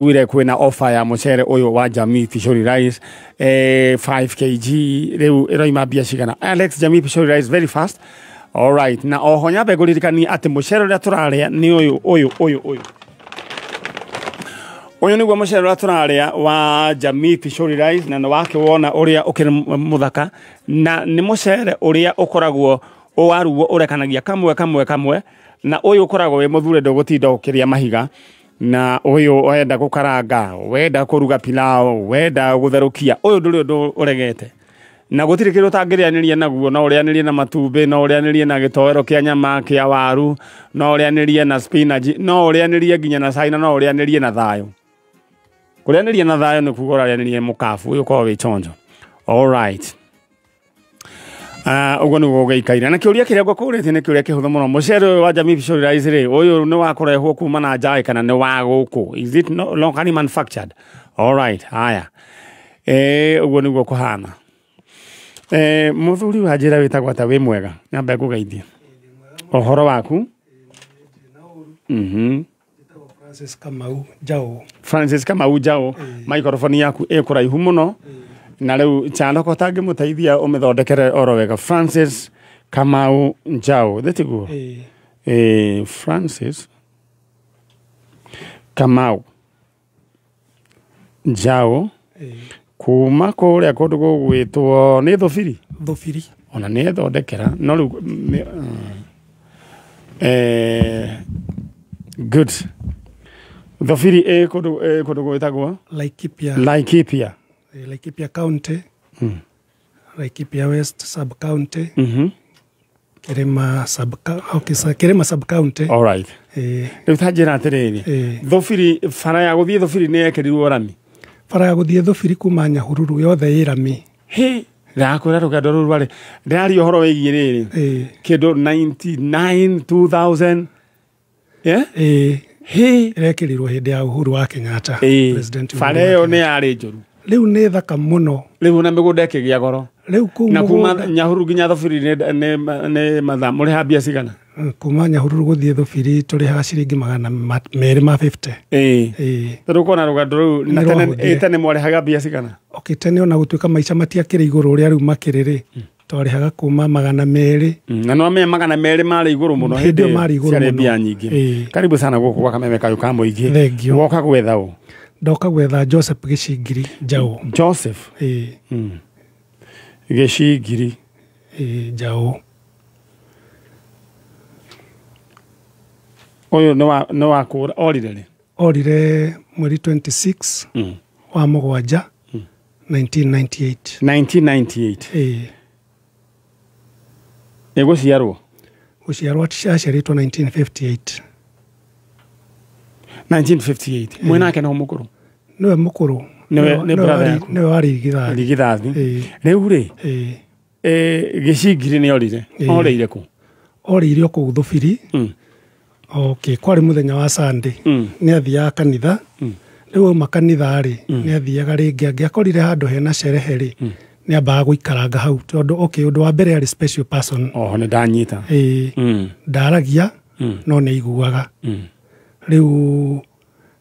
Wire kwina offer ya mucere uyu wa Jamii Pishori Rice 5 kg riu iroima mbia cigana. Alex, Jamii Pishori Rice, very fast. All right, na oho nyambe nguririkania ati mucere uria turaria ni uyu uyu uyu uyu uyu niguo mucere uria turaria wa Jamii Pishori Rice, na nĩwakĩwona ũrĩa ũkĩrĩ mũthaka, na nĩ mucere ũrĩa ũkoragwo ũwaruo ũrekanagia kamwe kamwe kamwe, na ũyũ ũkoragwo wĩ mũthure ndũgũtinda ũkĩrĩa mahiga. Na ũyũ wenda gũkaranga, wenda kũruga pilau, wenda gũtherũkia, ũyũ ndũrĩ ũndũ ũregete. Na gũtirĩ kĩndũ ũtangĩrĩanĩria naguo, no ũrĩanĩrie na matumbĩ, no ũrĩanĩrie na gĩtoero kĩa nyama kĩa waru, no ũrĩanĩrie na spinach, no ũrĩanĩrie nginya na cai, na no ũrĩanĩrie na thayũ. Kũrĩanĩria na thayũ nĩ kuga ũrarĩanĩria mũkabu, ũyũ ũkoragwo wĩ chonjo. All right. Ũguo nĩguo gũgĩikaire. Na kĩũria kĩrĩa ngũkũrĩtie nĩ kĩũria kĩhũthũ mũno. Mũcere ũyũ wa Jamii Pishori Rice rĩ, ũyũ nĩ wa kũrehwo kuma na nja kana nĩ wa gũkũ? Is it no, locally manufactured? All right, haya. Ũguo nĩguo kũhana. Mũthuri wa njĩra wĩtagwo atĩa? Wĩ mwega? Nyambe ngũgeithie. Ũhoro waku? Francis Kamau Njau. Francis Kamau Njau, microphone yaku ĩ kũraihu mũno. Na rĩu Chandoko ũtangĩmũteithia ũmĩthondekere oro wega. Francis Kamau Njau, thĩ tiguo? Francis Kamau Njau kuma kũrĩa kũndũ gũgwĩtwo nĩ Thũbiri. Thũbiri. Ona nĩ ethondekera no rĩu good. Thũbiri ĩ kũndũ gwĩtagwo Laikipia. Laikipia. Laikipia County. Laikipia West Sub County. Kirima Sub, okay, Kirima Sub County. All right. Rĩu ta njĩra atĩrĩrĩ, Thũbiri, bara ya gũthiĩ Thũbiri nĩ yekĩrirwo rami? Bara ya gũthiĩ Thũbiri kuma Nyahururu yothe ĩ rami. Hĩ, ndĩrakwĩra rũgendo rũu rwarĩ, ndĩraria ũhoro wĩgiĩ rĩrĩ kĩndũ 99 2000. Yeah? Hĩ. Ĩrekĩrirwo hĩndĩ ya Uhuru wa Kenyatta. President Uhuru Bara wa ĩyo nĩ Kenyatta. yarĩ njũru. Rĩu nĩ thaka mũno. Rĩu na mĩgũnda ĩkĩgĩa goro. Rĩu kũu Na kuma mũgũnda- Nyahururu nginya Thũbiri nĩ mathaa mũrĩha mbia cigana? Kuma Nyahururu gũthiĩ Thũbiri tũrĩhaga ciringi magana merĩ ma 50. Tondũ ũkona rũgendo rũu na Nĩ tene, rwahũthire. tene mwarĩhaga mbia cigana? Okay, tene ona gũtuĩka maica matiakĩrĩ igũrũ ũrĩa rĩu makĩrĩ rĩ, twarĩhaga kuma magana merĩ. Na no amenya magana merĩ marĩ igũrũ mũno Hĩndĩ ĩyo marĩ igũrũ ciarĩ mũno. mbia nyingĩ. Karibu sana gũkũ gwa Kameme Kayũ ka Mũingĩ. Thank you. Woka gwetha ũ? Ndoka gwetha Joseph Gĩcingiri Njaũ. Joseph? Gĩcingiri. Njaũ. Ũyũ nĩ wa kũra, orire rĩ? Orire mweri 26 wa mũgwanja 1998. 1998. Ĩgũciarwo? Gũciarwo aciarĩtwo 1958. 1958. Mwĩnake no mũkũrũ? Nĩwe mũkũrũ. Nĩwe, nĩ brother yaku? Nĩwe warĩ irigithathi. Irigithathi. Rĩu rĩ, Gĩcingiri nĩ orire? Orĩire kũ? Orĩire o kũu Thũbiri. Okay, kwarĩ mũthenya wa Sunday. Nĩ athiaga kanitha. Rĩu auma kanitha rĩ, nĩ athiaga rĩngĩ angĩakorire handũ hena sherehe rĩ, nĩ ambaga gũikaranga hau tondũ okay, ũndũ wa mbere arĩ special person. Oho, nĩ ndanyita. Ndaragia, no nĩ aiguaga. Rĩu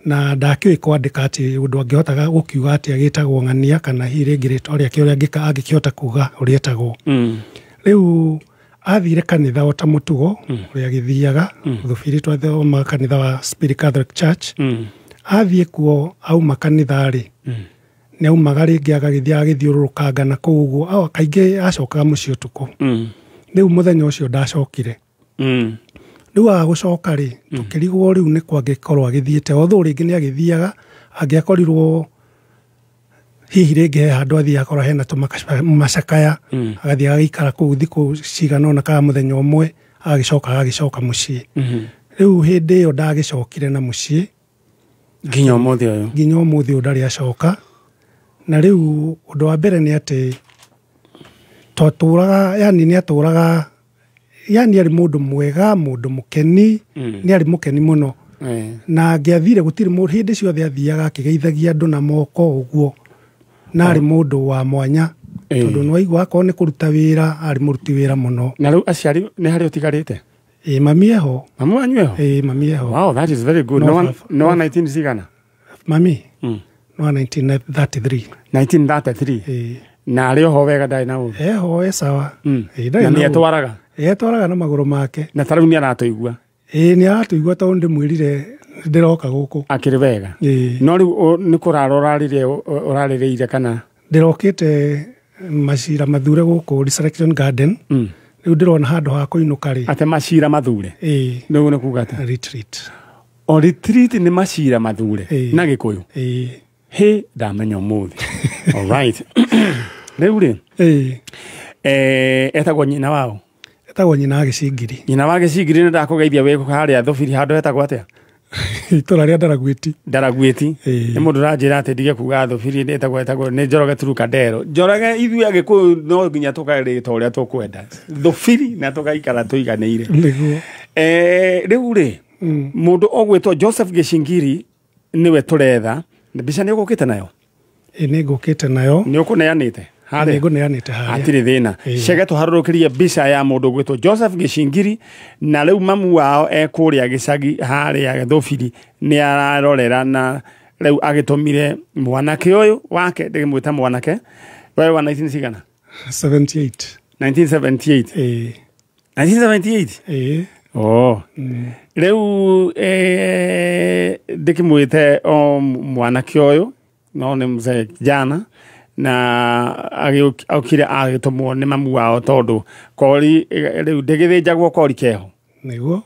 na ndakĩũĩ kwandĩka atĩ ũndũ angĩhotaga gũkiuga atĩ agĩtagwo ng'ania kana hihi rĩngĩ rĩtwa rĩake ũrĩa angĩkĩhota kuga ũrĩa etagwo. Rĩu athire kanitha o ta mũtugo ũrĩa agĩthiaga Thũbiri, twathomaga kanitha wa Spirit Catholic Church. Athiĩ kuo auma kanitha rĩ, nĩ aumaga rĩngĩ agagĩthiĩ agagĩthiũrũrũkanga na kũu ũguo. Kaingĩ acokaga mũciĩ ũtukũ. Rĩu mũthenya ũcio ndacokire. Rĩu aga gũcoka rĩ, tũkĩrigwo rĩu nĩ kwa angĩkorwo agĩthiĩte. Although rĩngĩ nĩ agĩthiaga, angĩakorirwo hihi rĩngĩ he handũ athiĩ akorwo hena tũmacakaya, agathiĩ agagĩikara kũu thikũ cigana ũna kana mũthenya ũmwe, agagĩcoka mũciĩ. Rĩu hĩndĩ ĩyo ndagĩcokire na mũciĩ. Nginya ũmũthĩ ũyũ? Nginya ũmũthĩ ũyũ ndarĩ acoka. Na rĩu ũndũ wa mbere nĩ atĩ twatũraga, yani nĩ atũraga, yani arĩ mũndũ mwega, mũndũ mũkeni, nĩ arĩ mũkeni mũno. Na angĩathire gũtirĩ mũndũ, hĩndĩ ciothe athiaga akĩgeithagia andũ na moko ũguo. Na arĩ mũndũ wa mwanya. Tondũ nĩ waigua akorwo nĩ kũruta wĩra, arĩ mũruti wĩra mũno. Na rĩu aciari nĩ harĩ ũtigarĩte? Mami eho. Mami wanyu eho? Mami eho. Wow, that is very good. No, Nĩ wa 19 cigana? Mami no 1933. 1933. Na arĩ oho wega ndarĩ na ũru? Eho, e sawa. Na nĩ etwaraga? Etwaraga na magũrũ make. Na ta rĩu nĩ aratũigua? Ĩĩ, nĩ aratũigua tondũ ndĩmwĩrire ndĩroka gũkũ. Akĩrĩ wega. No rĩu nĩ kũrara ũrarĩrĩire ũrarĩrĩire kana? Ndĩrokĩte macira mathure gũkũ Resurrection Garden. Rĩu ndĩrona handũ ha kũinũka rĩ. Ate macira mathure? Ĩĩ. Nĩguo nĩ kuga atĩa? Retreat. O retreat nĩ macira mathure na Gĩkũyũ? Ĩĩ. Hĩ, ndamenya ũmũthĩ. All right. Rĩu rĩ, etagwo nyina wao? Etagwo nyina wa Gĩcingiri. Nyina wa Gĩcingiri, nĩ ndakũgeithia wĩ harĩa Thũbiri handũ hetagwo atĩa? Itũra rĩa Ndaraguĩti. Ndaraguĩti. Nĩ mũndũ ũranjĩra atĩ ndige kuga Thũbiri ĩtagwo nĩ Njoroge Turuka Ndero. Njoroge, ithuĩ Agĩkũyũ no nginya tũkarĩta ũrĩa tũkwenda. Thũbiri na tũgaikara tũiganĩire. Nĩguo. Rĩu rĩ, mũndũ ũgwĩtwo Joseph Gĩcingiri nĩwe tũretha. Mbica nĩ ũgũkĩte nayo? Ĩĩ, nĩ ngũkĩte nayo. Nĩ ũkũneanĩte? Nĩ ngũneanĩte harĩa. Hatirĩ thĩna. Cege tũharũrũkĩrie mbica ya mũndũ ũgwĩtwo Joseph Gĩcingiri, na rĩu mamu wao e kũrĩa gĩcagi harĩa Thũbiri nĩ ararorera, na rĩu agĩtũmire mwanake ũyũ wake, ndĩmwĩta mwanake, we wa 19 cigana? 78. 1978. Ĩĩ. 1978? Ĩĩ. Oh. Rĩu ndĩkĩmwĩte o mwanake ũyũ, no nĩ mzee jana, na agĩokire agĩtũmwo nĩ mamu wao tondũ kori rĩu ndĩgĩthĩnjagwo kori keho. Nĩguo.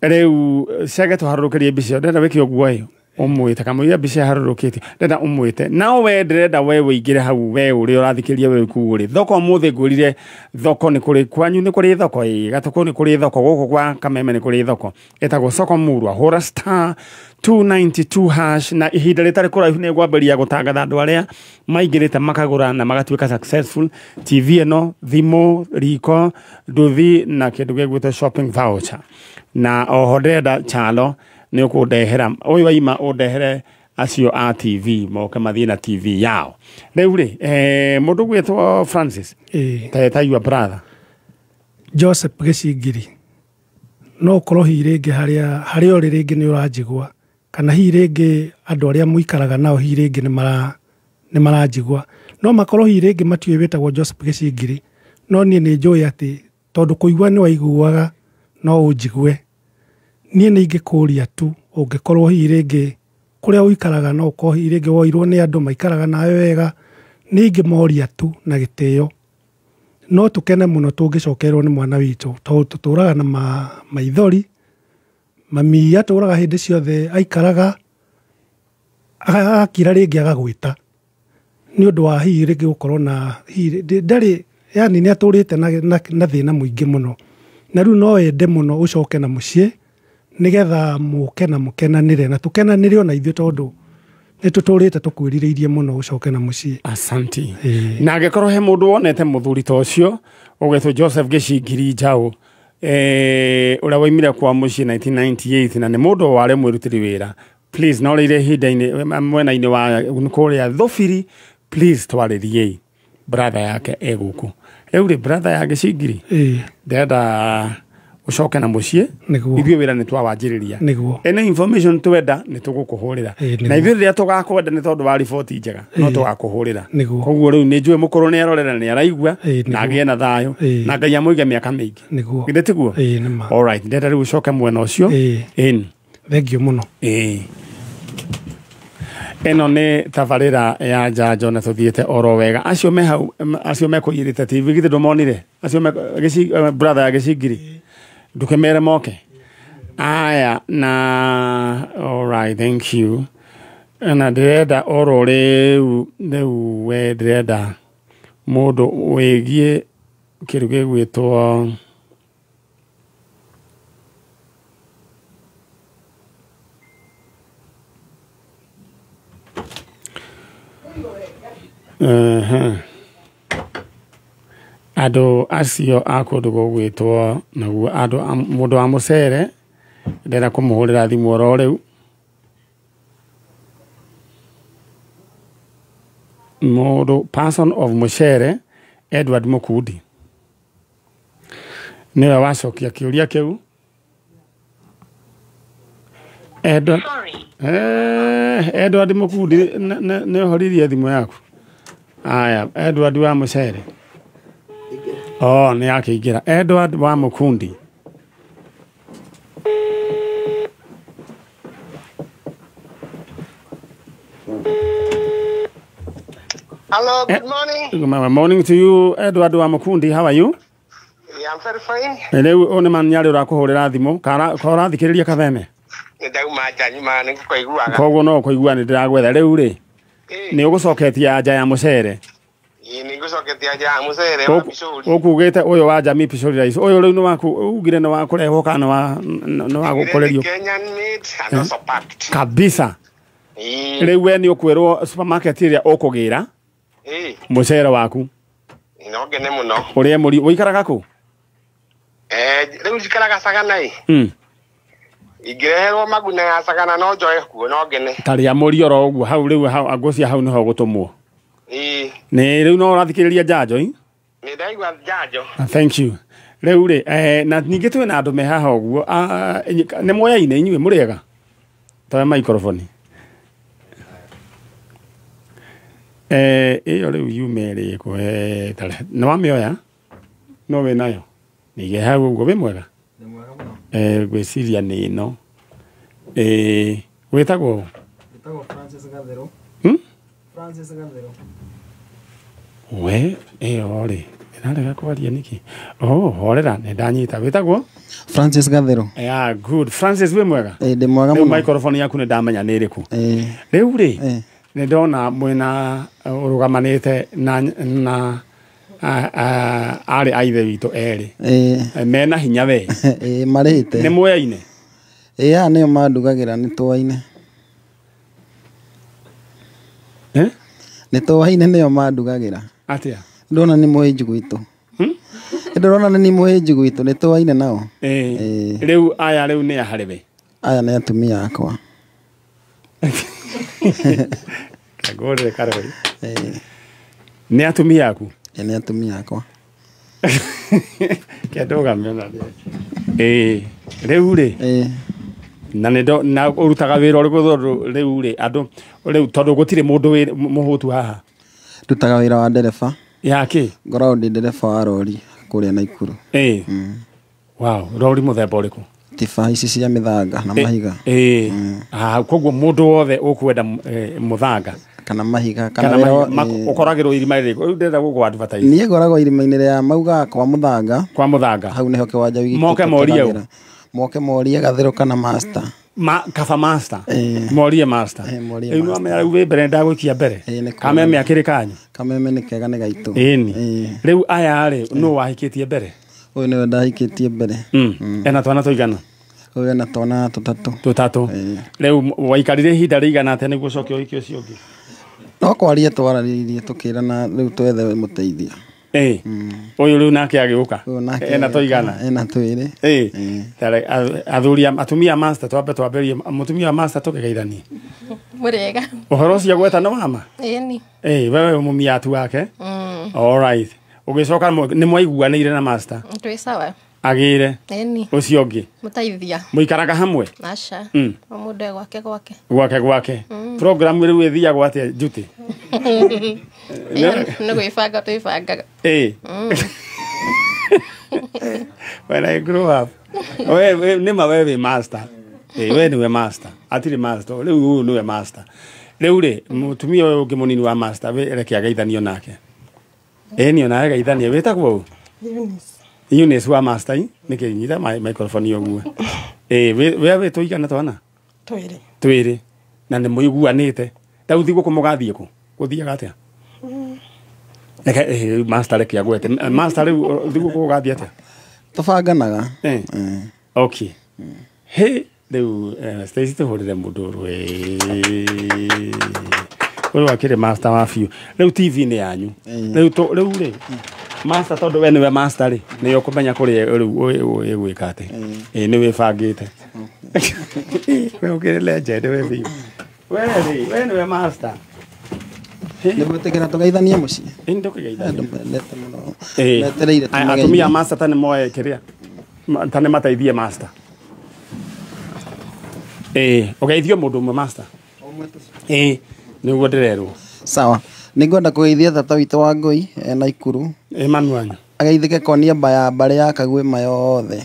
Rĩu cege tũharũrũkĩrie mbica ĩyo, ndĩrenda wĩke ũguo ĩyo ũmwĩte kamũira mbica ĩharũrũkĩtio, ndĩrenda ũmwĩte. No we ndĩrenda we ũingĩre hau, we ũrĩa ũrathikĩrĩria we kuu rĩ. Thoko ũmũthĩ ngwĩrire thoko nĩ kũrĩ kwanyu, nĩ kũrĩ thoko ĩ Gatũkũ, nĩ kũrĩ thoko gũkũ kwa Kameme, nĩ kũrĩ thoko ĩtagwo Soko Murwa. Hũra star 292 hash, na ihinda rĩtarĩ kũraihu nĩ ngwambĩrĩria gũtangatha andũ arĩa maingĩrĩte makagũra na magatuĩka successful. TV ĩno, thimũ, riko, nduthi na kĩndũ gĩgwĩtwo shopping voucher. Na oho ndĩrenda Chalo nĩ ũkũndehera ũyũ waima, ũndehere acio a TV moke mathiĩ na TV yao. Rĩu rĩ, mũndũ gwĩtwo Francis, ta your brother Joseph Gĩcingiri, no ũkorwo hihi rĩngĩ harĩa ũrĩ rĩngĩ nĩ ũranjigua, kana hihi rĩngĩ andũ arĩa mũikaraga nao hihi rĩngĩ nĩ maranjigua, no makorwo hihi rĩngĩ matiũĩ wĩtagwo Joseph Gĩcingiri, no niĩ nĩ njũĩ atĩ tondũ kũigua nĩ waiguaga no ũnjigue. Niĩ nĩ ingĩkũria tu ũngĩkorwo hihi rĩngĩ kũrĩa ũikaraga no ũkorwo hihi rĩngĩ woirwo nĩ andũ maikaraga nawe wega, nĩ ingĩmoria tu na gĩtĩo. No tũkene mũno tũngĩcokerwo nĩ mwana witũ, tondũ tũtũraga na maithori. Mami atũraga hĩndĩ ciothe aikaraga agakira rĩngĩ agagwĩta nĩ ũndũ wa hihi rĩngĩ gũkorwo na hihi ndarĩ, yani nĩ atũrĩte na thĩna mũingĩ mũno, na rĩu no ende mũno ũcoke na mũciĩ nĩgetha mũke na mũkenanĩre na tũkenanĩre ona ithuĩ, tondũ nĩ tũtũrĩte tũkwĩrirĩirie mũno ũcoke na mũciĩ. Asanti. Na angĩkorwo he mũndũ wonete mũthuri ta ũcio ũgwĩtwo Joseph Gĩcingiri Njaũ, ũrĩa waimire kwa mũciĩ 1998 na nĩ mũndũ warĩ mwĩrutĩri wĩra, please no rĩire ihinda-inĩ mwena-inĩ wa kũrĩa Thũbiri, please twarĩriei brother yake e gũkũ. Rĩu rĩ, brother ya Gĩcingiri, ndĩrenda ũcoke na mũciĩ, ithuĩ wĩra nĩ twawanjĩrĩria. Any information twenda nĩ tũgũkũhũrĩra, na ithuĩ rĩrĩa tũgakwenda nĩ tondũ wa riboti njega no tũgakũhũrĩra. Koguo rĩu nĩ njũĩ mũkũrũ nĩ arorera, nĩ araigua, na agĩe na thayũ, na Ngai amũige mĩaka mĩingĩ. Githĩ tiguo? All right, ndĩrenda rĩu ũcoke mwena ũcio. Thengiũ mũno. Ĩno nĩ tabarĩra ya njanjo na tũthiĩte oro wega. Acio me hau, acio mekũiyĩrĩte TV, githĩ ndũmonire? Acio brother ya Gĩcingiri, ndũkĩmere moke. Aya, na all right, thank you. Na ndĩrenda oro rĩu we ndĩrenda mũndũ wĩgiĩ kĩndũ gĩgwĩtwo andũ acio a kũndũ gũgwĩtwo naguo andũ mũndũ wa mũcere, ndĩrenda kũmũhũrĩra thimũ oro rĩu. Mũndũ person of mũcere Edward Mukundi nĩwe wacokia kĩũria kĩu. Edward. Edward Mukundi nĩ ũhoririe thimũ yaku. Aya, Edward wa Mucere. Oh, nĩ akĩingĩra. Edward wa Mukundi. Hello, good morning. Good morning to you, Edward wa Mukundi. How are you? Yeah, I'm very fine. Rĩu ũyũ nĩ Manyarĩ ũrakũhũrĩra thimũ. Kana ũrathikĩrĩria Katheme? Nĩ ndauma nja nyuma nĩ ngũkũiguaga. Koguo no ũkũigua nĩ ndĩragwetha. Rĩu rĩ, nĩ ũgũcoketia anja ya mũcere? Ĩĩ, nĩ ngũcoketia anja ya mũcere wa Pishori. Ũkugĩte ũyũ wa Jamii Pishori Rice. Ũyũ rĩu nĩ waku, ugire nĩ wa kũrehwo kana nĩ wa gũkũrĩrio? Kenyan made and also packed. Kabisa. Rĩu we nĩ ũkwĩrwo supermarket ĩrĩa ũkũgĩra mũcere waku. No ngene mũno. Ũrĩa mũri, ũikaraga kũ? Rĩu njikaraga Sagana ĩ. Ingĩreherwo maguna ya Sagana no njoe kuo, no ngene. Tarĩa mũri oro ũguo hau rĩu hau ngũcia hau nĩho gũtũmwo. Ĩĩ. Nĩ rĩu no ũrathikĩrĩria njanjo ĩ? Nĩ ndaigua njanjo. Thank you. Rĩu rĩ, na ningĩ twĩ na andũ me haha ũguo, nĩ mwoyaine inyuĩ mũrĩega? Toya microphone. Ĩyo rĩu yume ĩrĩkũ? Nĩ wamĩoya? No wĩ nayo? Nĩige hau ũguo, wĩ mwega? Nĩ mwega mũno. Ngwĩciria nĩ ĩno. Wĩtagwo? Wĩtagwo Francis Gatheru. Francis Gatheru. We, ĩyo rĩ, ĩrarega kwaria nĩkĩ? Oh, horera, nĩ ndanyita. Wĩtagwo? Francis Gatheru. Yeah, good. Francis, wĩ mwega? Ndĩ mwega mũno. Rĩu microphone yaku nĩ ndamenya nĩ ĩrĩkũ. Rĩu rĩ, nĩ ndona mwĩna ũrũgamanĩte na arĩ a ithe witũ erĩ. Mena hinya we. Marĩte. Nĩ mwoyaine? Aya nĩo mandugagĩra, nĩ twaine. Nĩ twaine nĩo mandugagĩra. Atĩa? Ndona nĩ mũhĩnju gwitũ. Ndĩrona nĩ mũhĩnju gwitũ, nĩ twaine nao. Rĩu aya rĩu nĩ a harĩ we? Aya nĩ atumia akwa. Kagore karoi. Nĩ atumia aku? Nĩ atumia akwa. Kĩndũgamio na rĩu rĩ, na nĩ na ũrutaga wĩra ũrĩkũ tondũ rĩu rĩ andũ rĩu tondũ gũtirĩ mũndũ wĩ mũhũtu haha? Ndutaga wĩra wa ndereba. Ya kĩ? Ngoragwo ndĩ ndereba wa rori kũrĩa Naikuru. Wow, rori mũthemba ũrĩkũ? Tiba ici cia mĩthanga na mahiga. Koguo mũndũ wothe ũkwenda mũthanga kana mahiga kana ũkoragĩrwo irima rĩrĩkũ? Rĩu ndĩrenda gũkũ advertise. Niĩ ngoragwo irima-inĩ rĩa mauga kwa mũthanga. Kwa mũthanga. Hau nĩho kĩwanja gitũ. Moke morie ũ? Moke morie Gatheru kana master. Kaba master. Morie master. Rĩu no amenya rĩu wĩ mbere ndagũikia mbere. Kameme akĩrĩ kanyu? Kameme nĩ kega nĩ gaitũ. Ĩni. Rĩu aya rĩ, nũ wahikĩtie mbere? Ũyũ nĩwe ndahikĩtie mbere. Ena twana tũigana? Ũyũ ena twana tũtatũ. Tũtatũ. Rĩu waikarire ihinda rĩigana atĩa nĩguo ũcoke ũhiki ũcio ũngĩ? No kwaria twararĩirie tũkĩrana rĩu twethe mũteithia. Ũyũ rĩu nake agĩũka? Ena tũigana? Ena twĩrĩ. Athuri atumia master twambe twambĩrĩrie mũtumia wa master tũkĩgeithanie. Mũrĩega. Ũhoro ũcio gweta nĩ wama? Ĩni. Wewe mũmiatu wake? All right. Ũgĩcoka nĩ mwaiguanĩire na master? Twĩ sawa. Agĩre? Ĩni. Ũcio ũngĩ? Mũteithia. Mũikaraga hamwe? Aca. O mũndũ e gwake gwake. Gwake gwake. Program rĩu ĩthiagwo atĩa Juti? Nĩ gwĩbanga twĩbangaga. When I grow up. We nĩ ma we wĩ master. We nĩwe master. Atirĩ master. Rĩu ũyũ nĩwe master. Rĩu rĩ, mũtumia ũyũ ũngĩ mũnini wa master reke ageithanio nake. Ĩni ona ageithanie. Wĩtagwo ũ? Eunice. Eunice wa master nĩkĩ nyita microphone ũguo. We wĩ tũigana twana? Twĩrĩ. Twĩrĩ. Na nĩ mũiguanĩte. Rĩu thigũkũ mũgathiĩ kũ? Gũthiaga atĩa? Reke master reke agwete. Master rĩu thigũkũ ũgathiĩ atĩa? Tũbanganaga. Okay. He rĩu Stacy tũhũrĩre mũndũ ũrwe. Ũyũ akĩrĩ master wa biũ. Rĩu TV nĩ yanyu. Rĩu rĩu rĩ master tondũ we nĩwe master rĩ, nĩ ũkũmenya kũrĩa rĩu ĩgwĩka atĩ. Nĩ wĩbangĩte. We ũkĩrĩ legend we biũ. We rĩ, we nĩwe master. Nĩ gwĩtĩkĩra tũgeithanie mũciĩ? Ĩĩ, nĩtũkĩgeithania. Andũ mendete mũno. Metereire tũmageithie. Atumia master ta nĩ moe kĩrĩa? Ta nĩ mateithie master. Ũgeithio mũndũ ũmwe master. Ĩĩ, nĩguo ndĩrerwo. Sawa, nĩngwenda kũgeithia tata witũ wa Ngũi ena Ikuru. Ĩ manu wanyu. Ageithĩke kwa niaba ya mbarĩ ya Kagwĩma yothe.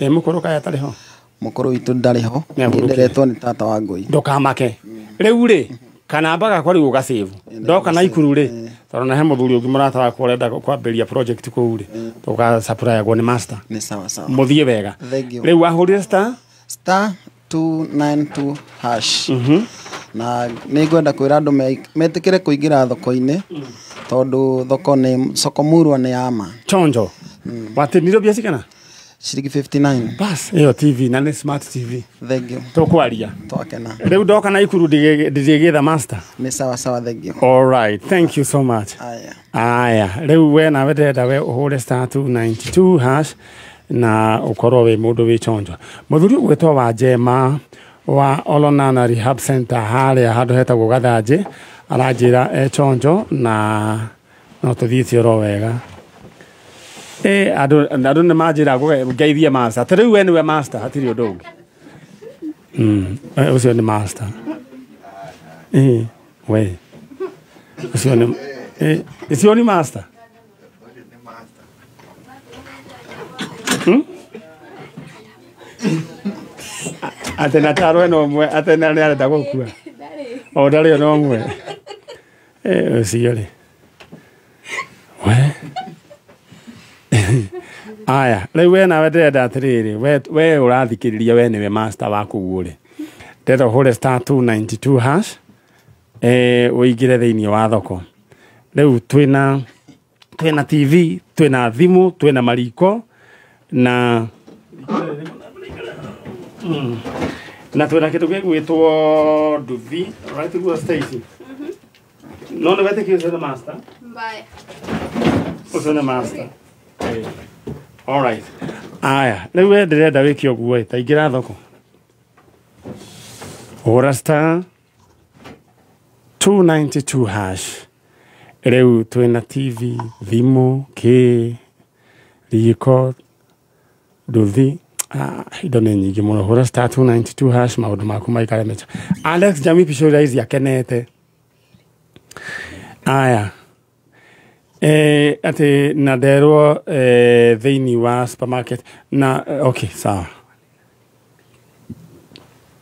Ĩ mũkũrũ kaya atarĩ ho? Mũkũrũ witũ ndarĩ ho. Nĩahurũkire. Nderetwo nĩ tata wa Ngũi. Ndũkamake. Rĩu rĩ, kanamba gakwa rĩu ũgacĩvu. Ndoka na Ikuru rĩ, tondũ na he mũthuri ũngĩ mũrata wakwa ũrenda kwambĩrĩria project kũu rĩ, tũgasupplyagwo nĩ master. Nĩ sawa sawa. Mũthiĩ wega. Thank you. Rĩu wahũrire star? Star 292 hash. Na nĩngwenda kwĩra andũ metĩkĩre kũingĩra thoko-inĩ, tondũ thoko nĩ soko murwa nĩ ya ma. Chonjo. Watinire mbia cigana? Ciringi 59. Bas, ĩyo TV na nĩ smart TV. Thank you. Tũkwaria. Twakena. Rĩu ndoka na Ikuru ndigĩgĩtha master. Nĩ sawa sawa, thank you. All right, thank you so much. Aya. Aya, rĩu we nawe ndĩrenda we ũhũre star 292 hash na ũkorwo wĩ mũndũ wĩ chonjo. Mũthuri ũgwĩtwo wa Njema wa Olonana Rehab Center harĩa handũ hetagwo Gathanjĩ aranjĩra e chonjo na no tũthiĩte oro wega. Andũ nĩ manjĩra ngeithie master. Ta rĩu we nĩwe master, hatirĩ ũndũ ũngĩ. Ũcio nĩ master. We. Ũcio nĩ ũcio nĩ master. Atĩ na tarwo ĩno ũmwe, atĩ na nĩ arenda gũkua. O ndarĩ ona ũmwe. Ũcio rĩ. We. Aya, rĩu we nawe ndĩrenda atĩrĩrĩ, we ũrathikĩrĩria we nĩwe master wa kũu rĩ. Ndĩrenda ũhũre star 292 hash, ũingĩre thĩinĩ wa thoko. Rĩu twĩna TV, twĩna thimũ, twĩna mariko na na twĩna kĩndũ gĩgwĩtwo nduthi, right guo Stacy? No nĩ wetĩkio ũcio nĩ master? Mbaya. Ũcio nĩ master. All right. Aya, rĩu we ndĩrenda wĩke ũguo ĩ, ta ingĩra thoko. Hũra star 292 hash. Rĩu twĩna TV, thimũ, kĩ, riko, nduthi, indo nĩ nyingĩ mũno. Hũra star 292 hash maũndũ maku maikare mecha. Alex Jamii Pishori ici akenete. Aya. Atĩ na nderwo thĩinĩ wa supermarket na okay sawa.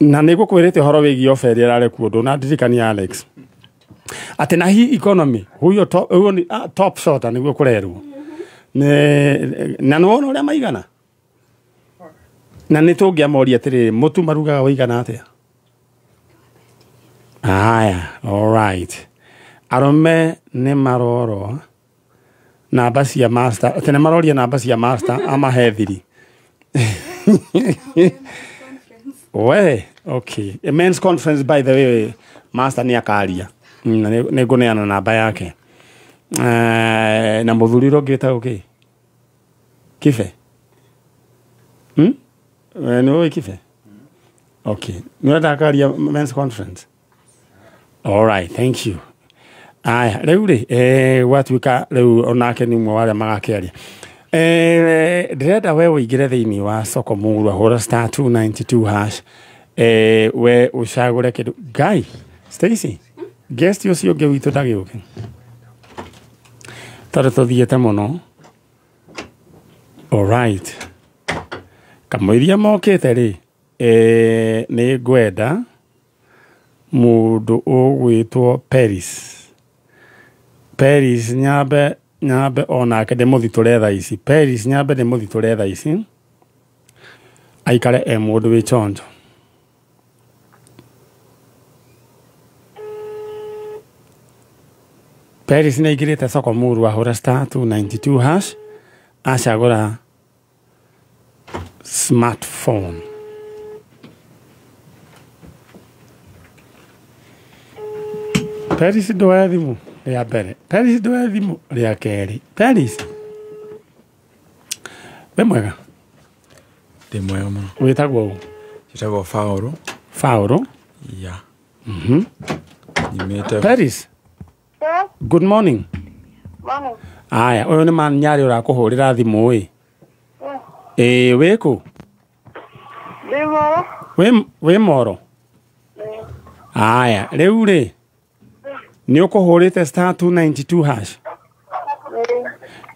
Na nĩ ngũkwĩrĩte ũhoro wĩgiĩ ofa ĩrĩa ĩrarĩ kuo ndũnandirikania Alex. Atĩ na hii economy huyo top, huyo ni top shota nĩguo kũrerwo. Na nĩwona ũrĩa maigana. Na nĩ tũngĩamoria atĩrĩrĩ, mũtu marugaga ũigana atĩa? Aya, all right. Arũme nĩ marorwo namba cia master, atĩ nĩ maroria namba cia master amahe thiri. We, okay. A men's conference, by the way, master nĩ akaria. Na nĩ ngũneana namba yake. Na mũthuri ũrĩa ũngĩ wĩtagwo kĩ? Kibe? Nĩ ũĩ Kibe? Okay. Nĩ ũrenda akaria men's conference? All right, thank you. Aya, rĩu rĩ, gwatuĩka rĩu onake nĩ ũmwe wa arĩa magakĩaria. Ndĩrenda we ũingĩre thĩinĩ wa soko mũgũrũ, hũra star 292 hash. We ũcagũre kĩndũ. Guy, Stacy, guest ũcio ũngĩ witũ ndagĩũke. Tondũ tũthiĩte mũno. All right. Kamũiria mokĩte rĩ, nĩ ngwenda mũndũ ũgwĩtwo Paris. Paris nyambe onake ndĩmũthitũre thaa ici. Paris nyambe ndĩmũthitũre thaa ici. Aikare e mũndũ wĩ chonjo. Paris nĩ aingĩrĩte soko mũru ahũra star 292 hash acagũra smartphone. Paris ndoya thimũ rĩa mbere, Paris ndoya thimũ rĩa kerĩ. Paris, wĩ mwega? Ndĩ mwega mũno. Wĩtagwo ũ? Njĩtagwo Faũrũ. Faũrũ? Yeah. Nyumĩte Paris. Good morning. Morning. Aya, ũyũ nĩ Manyarĩ ũrakũhũrĩra thimũ ĩ. Ĩĩ, wĩ kũ? Ndĩ Moro. Wĩ Moro? Aya, rĩu rĩ nĩ ũkũhũrĩte star 292 hash.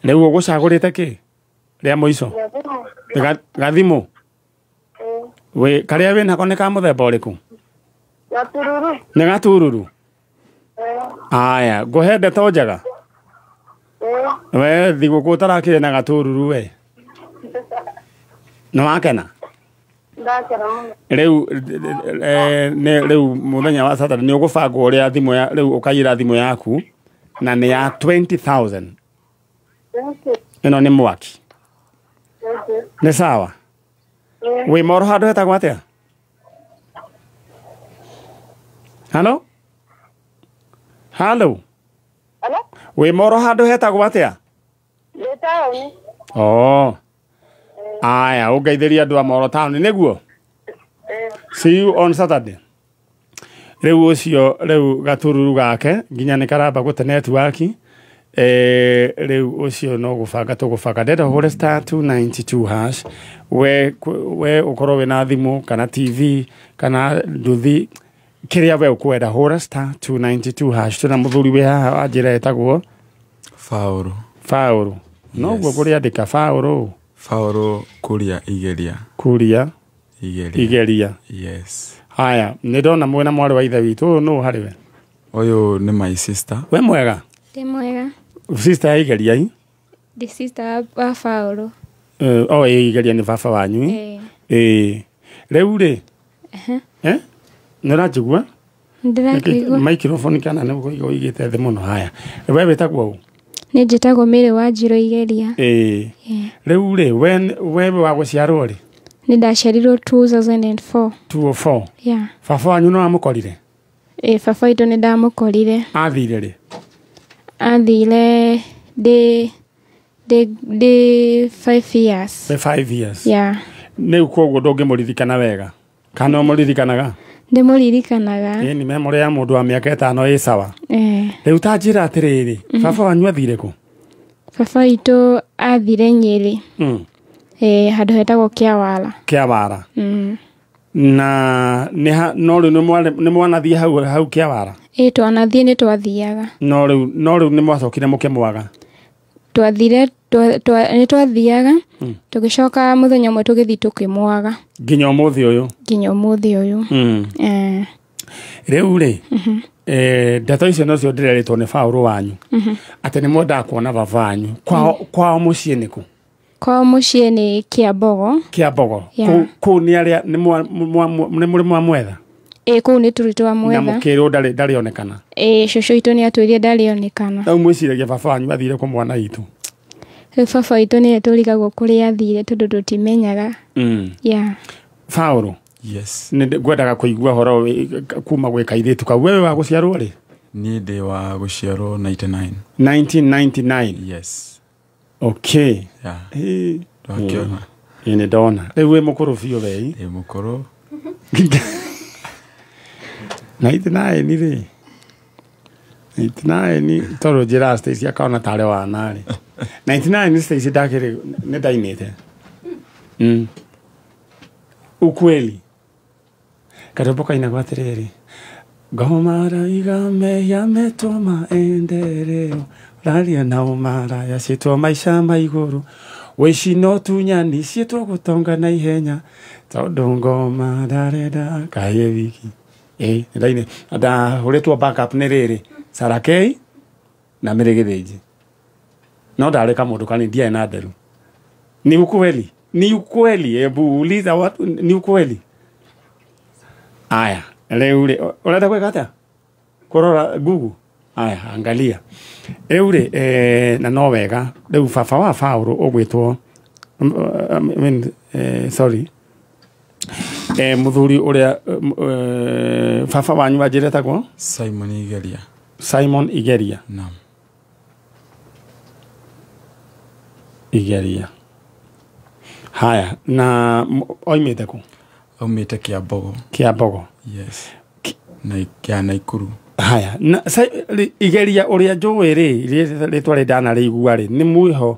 Rĩu ũgũcagũrĩte kĩ rĩa mũico? Gathimũ. Wĩ karĩa wĩnako nĩ ka mũthemba ũrĩkũ? Gatururu. Nĩ gatururu. Aya, ngũhe ndeto njega. We thigũkũ ũtarakĩrĩ na gatururu we. Nĩ wakena? Ndakena mũno. Rĩu nĩ rĩu mũthenya wa Saturday nĩ ũgũbangwo ũrĩa thimũ ya rĩu ũkaiyĩra thimũ yaku na nĩ ya 20,000. Ĩno nĩ mwaki. Nĩ sawa? Wĩ moro handũ hetagwo atĩa? Halo? Halo? Halo? Wĩ moro handũ hetagwo atĩa? Ndĩ taũni. Oh. Aya, ũngeithĩrie andũ a Moro taũni nĩguo? See you on Saturday. Rĩu ũcio rĩu gatururu gake nginya nĩ karamba gũte network. Rĩu ũcio no gũbanga tũgũbanga. Ndenda ũhũre star 292 hash. We ũkorwo wĩna thimũ kana TV kana nduthi kĩrĩa we ũkwenda, hũra star 292 hash. Twĩna mũthuri wĩ haha wa njĩra etagwo Faũrũ. Faũrũ. Noguo kũrĩandĩka Faũrũ. Faũrũ Kuria Igeria. Kuria Igeria. Igeria. Yes. Haya, nĩ ndona mwena mwarĩ wa ithe witũ. Ũyũ nũ harĩ we? Ũyũ nĩ my sister. We mwega? Ndĩ mwega. Sister ya Igeria i? Ndĩ sister wa Faũrũ. O ĩ Igeria nĩ baba wanyu i? Ĩĩ. Rĩu rĩ? Eh? Nĩ ũranjigua? Ndĩrakũigua. Microphone kana nĩ ũigĩte thĩ mũno. Haya. We wĩtagwo ũ? Nĩ njĩtagwo Mary Wanjirũ Igeria. Ĩĩ. Rĩu rĩ, we wa gũciarwo rĩ? Nĩ ndaciarirwo 2004. 2004. Yeah. Baba wanyu no amũkorire? Ĩĩ, baba witũ nĩ ndamũkorire. Athire rĩ? Athire ndĩ 5 years. Ndĩ 5 years. Yeah. Rĩu koguo ndũngĩmũririkana wega? Kana ũmũririkanaga? Ndĩmũririkanaga. Ĩĩ, nĩ memory ya mũndũ wa mĩaka 5 ĩ sawa. Rĩu ta njĩra atĩrĩrĩ, baba wanyu athire kũ? Baba witũ athire Nyĩrĩ. Handũ hetagwo Kĩawara. Kĩawara. Na no rĩu nĩ mwanathiĩ hau Kĩawara? Ĩĩ, twanathiĩ nĩ twathiaga. No rĩu nĩ mwacokire mũkĩmwaga? Twathire nĩ twathiaga, tũgĩcoka mũthenya ũmwe tũgĩthiĩ tũkĩmwaga. Nginya ũmũthĩ ũyũ? Nginya ũmũthĩ ũyũ. Rĩu rĩ, ndeto icio nocio ndĩrerĩtwo nĩ Faũrũ wanyu. Atĩ nĩ mwendaga kuona baba wanyu. Kwao mũciĩ nĩ kũ? Kwao mũciĩ nĩ Kĩambogo. Kĩambogo. Kũu nĩ arĩa nĩ mũrĩ mwamwetha? Ĩĩ, kũu nĩ tũrĩ twamwetha. Na mũkĩrwo ndarĩonekana? Ĩĩ, cũcũ witũ nĩ atwĩrire ndarĩonekana. Rĩu mwĩciragia baba wanyu athire kũ mwana witũ? Rĩu baba witũ nĩwe tũrigagwo kũrĩa athire tondũ tũtimenyaga. Yeah. Faũrũ. Yes. Nĩ ngwendaga kũigua ũhoro kuma gwĩ kairĩtu kau. Wewe wa gũciarwo rĩ? Niĩ ndĩ wa gũciarwo 99. 1999? Yes. Okay. Yeah. Ndwakĩona. Ĩĩ, nĩ ndona. Rĩu wĩ mũkũrũ biũ we. Ndĩ mũkũrũ. 99 rĩ? 99 tondũ njĩraga Stacy akona tarĩ wana rĩ. 99 Stacy ndakĩrĩ nĩ ndainĩte. Ukweli. Karwĩmbo kainagwo atĩrĩrĩ, ngoma raiga mehia metwo maendeleo, raria na ũmaraya ciĩtwo maica ma igũrũ, wĩici no tunyani ciĩtwo gũtonga na ihenya, tondũ ngoma ndarenda kaĩ wiki. Ĩĩ, nĩ ndainĩ ndahũrĩtwo backup nĩ rĩrĩ Sarakei na Mary Gĩthĩnji. No ndarĩ kamũndũ kanini ndiarĩ na nderu. Ni ukweli, ni ukweli, hebu uliza watu, ni ukweli. Aya, rĩu rĩ, ũrenda gwĩka atĩa? Kũrora Google? Aya, angalia. Rĩu rĩ, na no wega, rĩu baba wa Faũrũ ũgwĩtwo, sorry, mũthuri ũrĩa baba wanyu wanjĩra etagwo? Simon Igeria. Simon Igeria. Naam. Igeria. Haya, na oimĩte kũ? Aumĩte Kĩambogo. Kĩambogo. Yes. Na kĩa Naikuru. Haya, na Igeria ũrĩa njũĩ rĩ, rĩtwa rĩ ndanarĩigua rĩ, nĩ mwĩho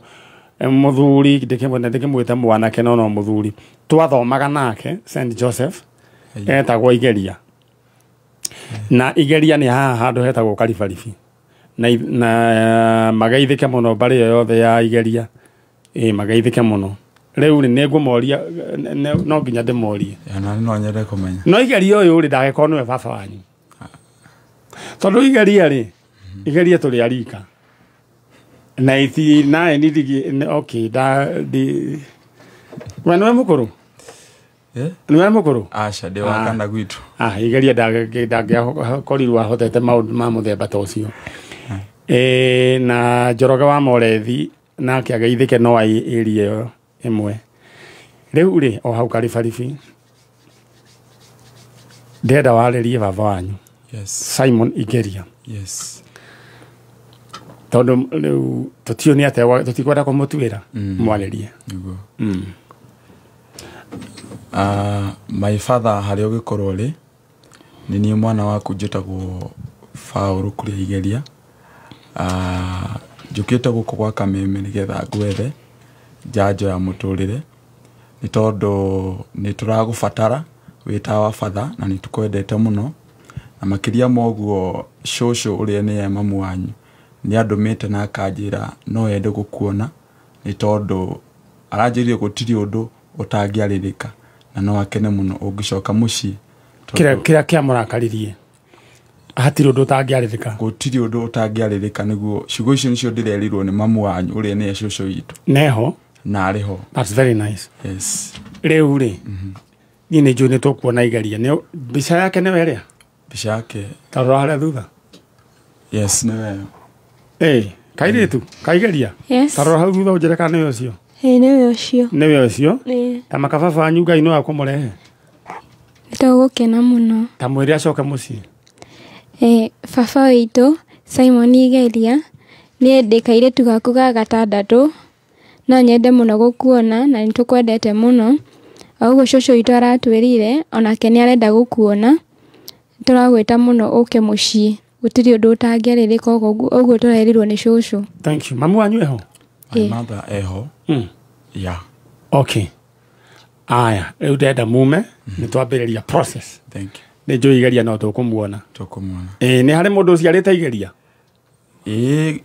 mũthuri, ndĩkĩmwĩte mwanake no no mũthuri. Twathomaga nake St Joseph, etagwo Igeria. Na Igeria nĩ haha handũ hetagwo Karibaribi. Na magaithĩke mũno mbarĩ ĩyo yothe ya Igeria. Magaithĩke mũno. Rĩu rĩ nĩngũmoria no nginya ndĩmorie. Na no nyende kũmenya. No Igeria ũyũ rĩ ndagĩkorwo nĩwe baba wanyu. Tondũ Igeria rĩ, Igeria tũrĩ a rika. Na iti nae nĩ okay da di. We nĩwe mũkũrũ? Nĩwe mũkũrũ? Aca ndĩ wa kana gwitũ. Igeria ndangĩakorirwo ahotete maũndũ ma mũthemba ta ũcio. Na Njoroge wa Morethi nake ageithĩke no area ĩyo ĩmwe. Rĩu rĩ o hau Karibaribi ndĩrenda warĩrie baba wanyu. Yes. Simon Igeria. Yes. Tondũ rĩu tũtiũĩ nĩ atĩa tũtikwenda kũmũtuĩra mwarĩrie. Nĩguo. My father harĩa ũgĩkorwo rĩ nĩ niĩ mwana waku njĩtagwo Paul Kuria Igeria. Njũkĩte gũkũ gwa Kameme nĩgetha ngwethe njanjo ya mũtũrĩre nĩ tondũ nĩ tũragũbatara wĩ ta wa batha na nĩ tũkwendete mũno na makĩria ma ũguo cũcũ ũrĩa nĩye mamu wanyu nĩ andũmĩte na akanjĩra no ende gũkuona nĩ tondũ aranjĩrire gũtirĩ ũndũ ũtangĩarĩrĩka na no akene mũno ũngĩcoka mũciĩ. Kĩrĩa kĩamũrakaririe hatirĩ ũndũ ũtangĩarĩrĩka. Gũtirĩ ũndũ ũtangĩarĩrĩka nĩguo ciugo icio nĩcio ndĩrerirwo nĩ mamu wanyu ũrĩa nĩye cũcũ witũ. Neho? Na arĩ ho. That's very nice. Yes. Rĩu rĩ niĩ nĩ njũĩ nĩ tũkuona Igeria. Nĩ mbica yake nĩwe ĩrĩa? Mbica yake. Ta rora harĩa thutha. Yes, nĩwe. Kairĩtu, Kaigeria. Yes. Ta rora hau thutha ũnjĩre kana nĩwe ũcio. Nĩwe ũcio. Nĩwe ũcio? Ta makababa wanyu Ngai no akũmũrehe. Nĩtũgũkena mũno. Ta mwĩre acoke mũciĩ. Baba witũ Simon Igeria niĩ ndĩ kairĩtu gaku ga gatandatũ no nyende mũno gũkuona na nĩtũkwendete mũno. O ũguo cũcũ witũ aratwĩrire onake nĩ arenda gũkuona. Tũragwĩta mũno ũke mũciĩ. Gũtirĩ ũndũ ũtangĩarĩrĩka ũguo tũrerirwo nĩ cũcũ. Thank you. Mamu wanyu eho? My mother eho. Yeah. Okay. Aya, rĩu ndĩrenda mume nĩ twambĩrĩria process. Thank you. Nĩ njũĩ Igeria no tũkũmuona. Tũkũmuona. Nĩ harĩ mũndũ ũciarĩte Igeria?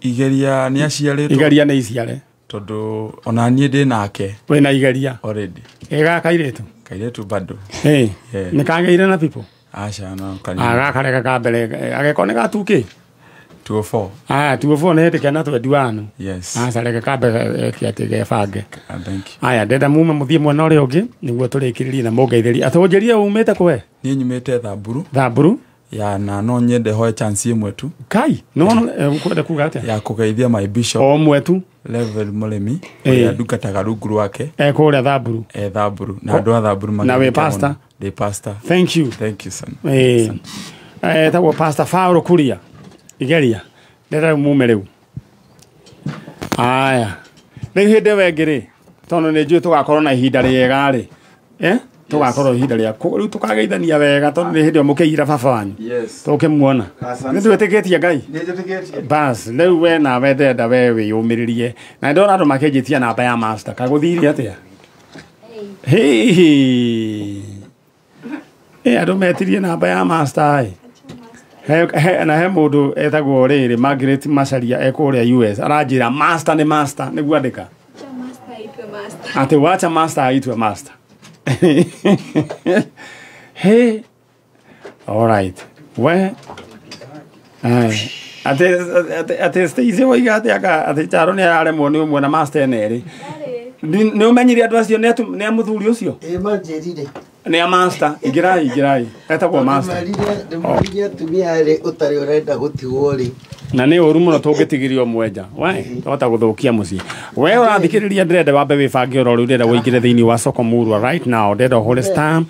Igeria nĩ aciarĩtwo. Igeria nĩ iciare. Tondũ ona niĩ ndĩ nake. Wĩna Igeria? Already. Gaka kairĩtu? Kairĩtu bado. Nĩ kagĩire na people? Aca no kanini. Gaka reka ka mbere ageko nĩ gatuki? 204. 204 nĩ hĩndĩ kena 21. Yes. Aca reke kambe atĩ gebange. Thank you. Aya ndenda mume mũthiĩ mwena ũrĩa ũngĩ nĩguo tũrĩkĩrĩrie na mũngeithĩrie. Atũnjĩrie umĩte kũwe? Niĩ nyumĩte Thamburu. Thamburu? Ya na no nyende hoe chance ĩmwe tu. Kai, no ũkwenda kuga atĩa? Ya kũgeithia my bishop. O ũmwe tu. Level Mũrĩmi ũrĩa ndungataga rungu rwake. Kũrĩa Thamburu. Thamburu. Na andũ a Thamburu Na wĩ pastor? Ndĩ pastor. Thank you. Thank you son. Etagwo Pastor Paul Kuria Igeria. Ndĩrenda mume rĩu. Aya. Rĩu hĩndĩ ĩyo ĩngĩ rĩ, tondũ nĩ njũĩ tũgakorwo na ihinda rĩega rĩ. Tũgakorwo ihinda rĩa rĩu tũkageithania wega tondũ nĩ hĩndĩ ĩyo mũkĩira baba wanyu. Yes. Tũkĩmuona. Nĩ twĩtĩkĩtie Ngai? Nĩnjĩtĩkĩtie. Bas, rĩu we nawe ndĩrenda we wĩyũmĩrĩrie. Na ndĩrona andũ makĩnjĩtia namba ya master. Kagũthirie atĩa? Hihi. Andũ metirie namba ya master ĩ. Na he mũndũ etagwo rĩrĩ Margaret Macharia ekũrĩa US aranjĩra master nĩ master nĩguo andĩka. Atĩ wacha master aitwe master. Hey. All right. We atĩ Stacy woiga atĩ aka atĩ Charo nĩ araremwo nĩ ũmwe na master ene erĩ. Nĩ ũmenyire andũ acio nĩ a mũthuri ũcio? Manjĩrire. Nĩ a master. Ingĩrai. Etagwo master. Ndĩmeririe atumia erĩ ũtarĩ ũrenda gũtigwo rĩ. Na nĩ ũru mũno tũngĩtigĩrio mwenja. We, twahota gũthũkia mũciĩ. We ũrathikĩrĩria ndĩrenda wambe wĩbange oro rĩu ndĩrenda ũingĩre thĩinĩ wa Soko Murwa right now. Ndĩrenda ũhũre star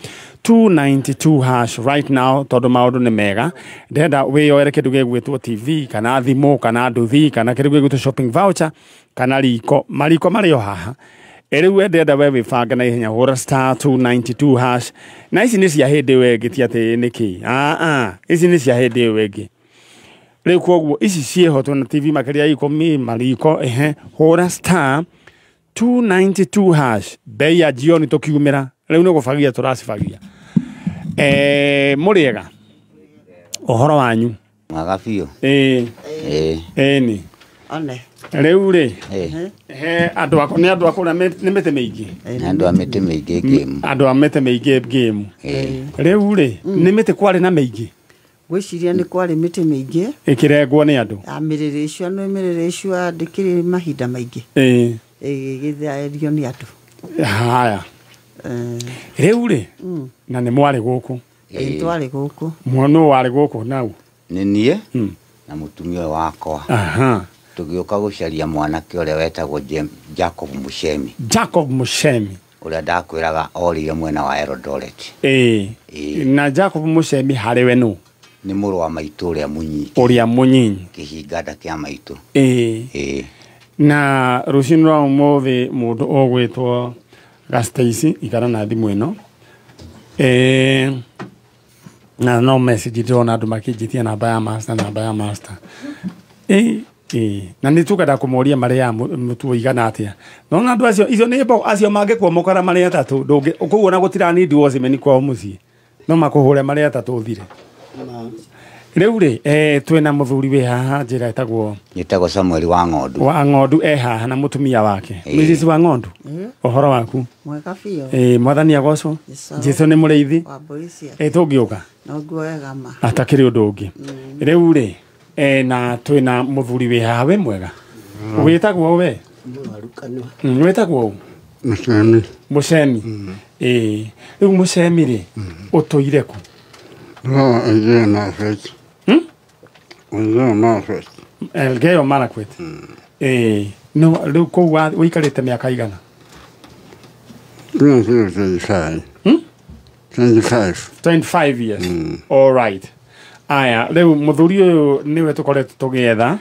292 hash right now tondũ maũndũ nĩ mega. Ndĩrenda wĩyoere kĩndũ gĩgwĩtwo TV kana thimũ kana nduthi kana kĩndũ gĩgwĩtwo shopping voucher kana riko. Mariko marĩ o haha. Rĩu ndĩrenda we wĩbange na ihenya hũra star 292 hash. Na ici nĩ cia hĩndĩ ĩyo ĩngĩ ti atĩ nĩkĩ. Ici nĩ cia hĩndĩ ĩyo ĩngĩ. Rĩu koguo ici ciĩho twĩna TV makĩria 10 mariko hũra star 292 hash. Bei ya jioni tũkiumĩra. Rĩu nĩ gũbagia tũracibagia. Mũrĩega. Ũhoro wanyu? Mwega biũ. Ĩĩ. Ĩĩ. Ĩni. One. Rĩu rĩ, Ĩĩ. he andũ akwa, nĩ andũ a kũrĩa nĩ mĩtĩ mĩingĩ. Nĩ andũ a mĩtĩ mĩingĩ ngĩmu. Andũ a mĩtĩ mĩingĩ ngĩmu. Ĩĩ. Rĩu rĩ, nĩ mĩtĩ kwarĩ na mĩingĩ? Ngwĩciria nĩ kwarĩ mĩtĩ mĩingĩ. Ĩkĩrengwo nĩ andũ. Ya mĩrĩrĩ icio, nĩ mĩrĩrĩ icio ndĩkĩrĩ mahinda maingĩ. Ĩĩ. Ĩgĩgĩtherio nĩ andũ. Haya. Rĩu rĩ, na nĩ mwarĩ gũkũ? Ĩĩ, twarĩ gũkũ. Mwana warĩ gũkũ nau? Nĩ niĩ na mũtumia ũyũ wakwa. Aha. Tũgĩũka gũcaria mwanake ũrĩa wetagwo Jacob Muchemi. Jacob Muchemi. Ũrĩa ndakwĩraga orĩire mwena wa Eldoret. Ĩĩ. Na Jacob Muchemi harĩ we nũ? Nĩ mũrũ wa maitũ ũrĩa mũnyinyi. Ũrĩa mũnyinyi. Kĩhinganda kĩa maitũ. Ĩĩ. Ĩĩ. Na rũcinĩ rwa ũmũthĩ mũndũ ũgwĩtwo Gasteici, ikara na thimũ ĩno. Na no message ndĩrona andũ makĩnjĩtia namba ya master, namba ya master. Ĩĩ. Na nĩ tũkwenda kũmoria marĩa mũtu ũigana atĩa. Nona andũ acio, icio nĩ mbogo, acio mangĩkuomokora marĩ atatũ, ndũngĩ, koguo na gũtiranindi wocimeni kwao mũciĩ. No makũhũre marĩ atatũ ũthire. Rĩu rĩ, twĩna mũthuri wĩ haha njĩra ĩtagwo Njĩtagwo Samuel wa Ng'ondu. Wa Ng'ondu e haha na mũtumia wake. Mrs wa Ng'ondu. Ũhoro waku? Mwega biũ. Mwathani agocwo. Jesu nĩ mũrĩithi. Wa mbũri ciake. Tũngĩũka? No nguoyaga ma. Atakĩrĩ ũndũ ũngĩ. Rĩu rĩ, na twĩna mũthuri wĩ haha wĩ mwega. Wĩtagwo we? Wĩtagwo ũ? Mũcemi. Mũcemi. Rĩu Mũcemi rĩ, ũtũire kũ? No, Elgeyo Marakwet. Elgeyo Marakwet. Elgeyo Marakwet. No, rĩu kũu ũikarĩte mĩaka igana? 25. 25. 25 years. All right. Aya, rĩu mũthuri ũyũ nĩwe tũkoretwo tũgĩetha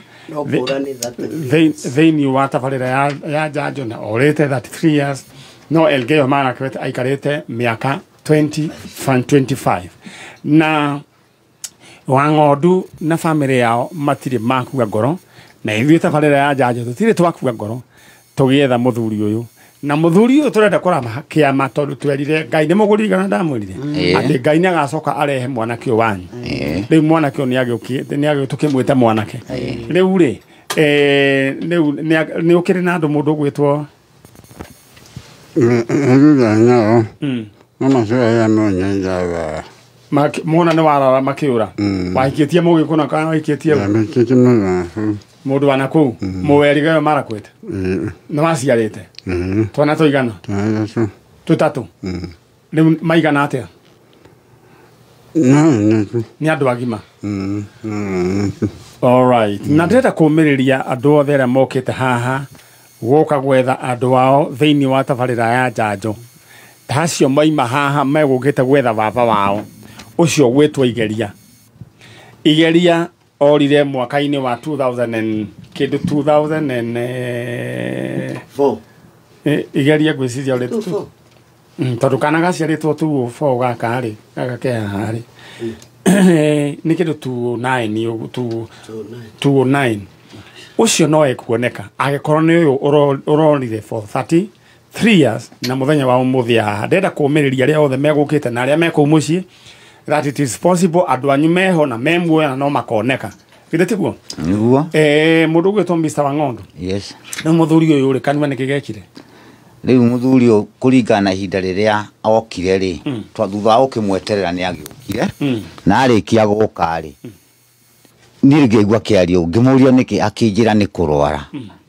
thĩinĩ wa tabarĩra ya njanjo na orĩte 33 years, no Elgeyo Marakwet aikarĩte mĩaka 25. Na Wang'ondu na famĩlĩ yao matirĩ makua ngoro, na ithuĩ tabarĩra ya njanjo tũtirĩ twakua ngoro tũgĩetha mũthuri ũyũ. Na mũthuri ũyũ tũrenda kũrama kĩama tondũ twerire Ngai nĩ mũgũririkana ndamwĩrire atĩ Ngai nĩ agacoka arehe mwanake ũyũ wanyu. Rĩu mwanake ũyũ nĩ tũkĩmwĩte mwanake. Rĩu rĩ, rĩu nĩ ũkĩrĩ na andũ mũndũ ũgwĩtwo mona nĩ warara makĩũra. Wahikĩtie mũgĩkũ na kana wahikĩtie mũndũ wa nakũu mũwerigeyo Marakwet. Nĩ waciarĩte twana tũigana? Tũtatũ. Rĩu maigana atĩa? Nĩ andũ agima. All right. Na ndĩrenda kũũmĩrĩria andũ othe arĩa mokĩte haha gũka gwetha andũ ao thĩinĩ wa tabarĩra ya njanjo. Ta acio maima haha megũkĩte gwetha baba wao ũcio gwĩtwo Igeria. Igeria orire mwaka-inĩ wa 2000 and kĩndũ 2004. Igeria ngwĩciria ũrĩ tondũ kana gaciarĩtwo 2004 gaka rĩ, gaka ke haha rĩ, nĩ kĩndũ 2009 ũguo, 2009. Ũcio no ekuoneka angĩkorwo nĩ ũyũ ũrorire for 33 years na mũthenya wa ũmũthĩ haha. Ndĩrenda kũũmĩrĩria arĩa othe megũkĩte na arĩa me kũu mũciĩ that it is possible andũ anyu meho na me muoyo na no makoneka. Githĩ tiguo? Nĩguo. Mũndũ ũgwĩtwo Mr. Wang'ondu. Yes. Rĩu mũthuri ũyũ rĩ, kanua nĩkĩ gekire? Rĩu mũthuri ũyũ kũringana na ihinda rĩrĩa okire rĩ, thutha wa gũkĩmweterera nĩ agĩũkire, na arĩkia gũka rĩ, niĩ ngĩigua kĩario, ngĩmũria nĩkĩ, akĩnjĩra nĩ kũrwara.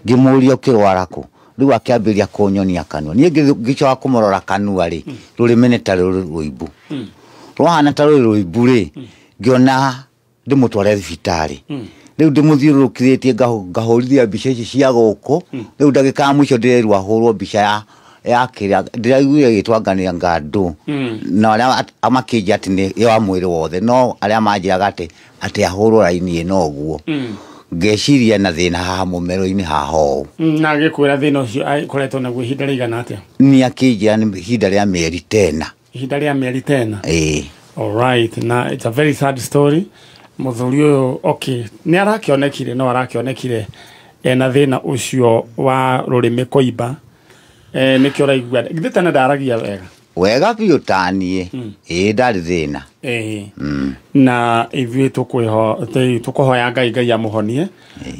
Ngĩmũria ũkĩrwara kũ? Rĩu akĩambĩrĩria kũnyonia kanua. Niĩ ngĩcoka kũmũrora kanua rĩ, rũrĩmĩ nĩ ta rũrĩ rũimbu. Rwahana ta rũrĩ rũimbu rĩ, ngĩona ndĩmũtware thibitarĩ. Rĩu ndĩmũthiũrũrũkithĩtie ngahũrithia mbica ici cia gũkũ. Rĩu ndagĩka ya mũico ndĩrerwo ahũrwo mbica ya kĩrĩa ndĩraiguire ĩgĩtwo anga nĩ anga ndũ. Na arĩa makĩnjĩra atĩ nĩ ya mwĩrĩ wothe, no arĩa manjĩraga atĩ ahũrwo raini ĩno ũguo. Ngeciria na thĩna haha mũmero-inĩ haha ũũ. Na agĩkwĩra thĩna ũcio akoretwo naguo ihinda rĩigana atĩa? Nĩ akĩnjĩra nĩ ihinda rĩa mĩeri tena. Ihinda rĩa mĩeri tena? Ĩĩ. All right. Na it's a very sad story. Mũthuri ũyũ, okay, nĩ arakĩonekire, no arakĩonekire ena thĩna ũcio wa rũrĩmĩ kũimba. Nĩkĩo ũraigua githĩ tene ndaragia wega? Wega biũ taniĩ. Ĩĩ ndarĩ thĩna. Ĩĩ. Na ithuĩ tũkũhoya Ngai Ngai amũhonie,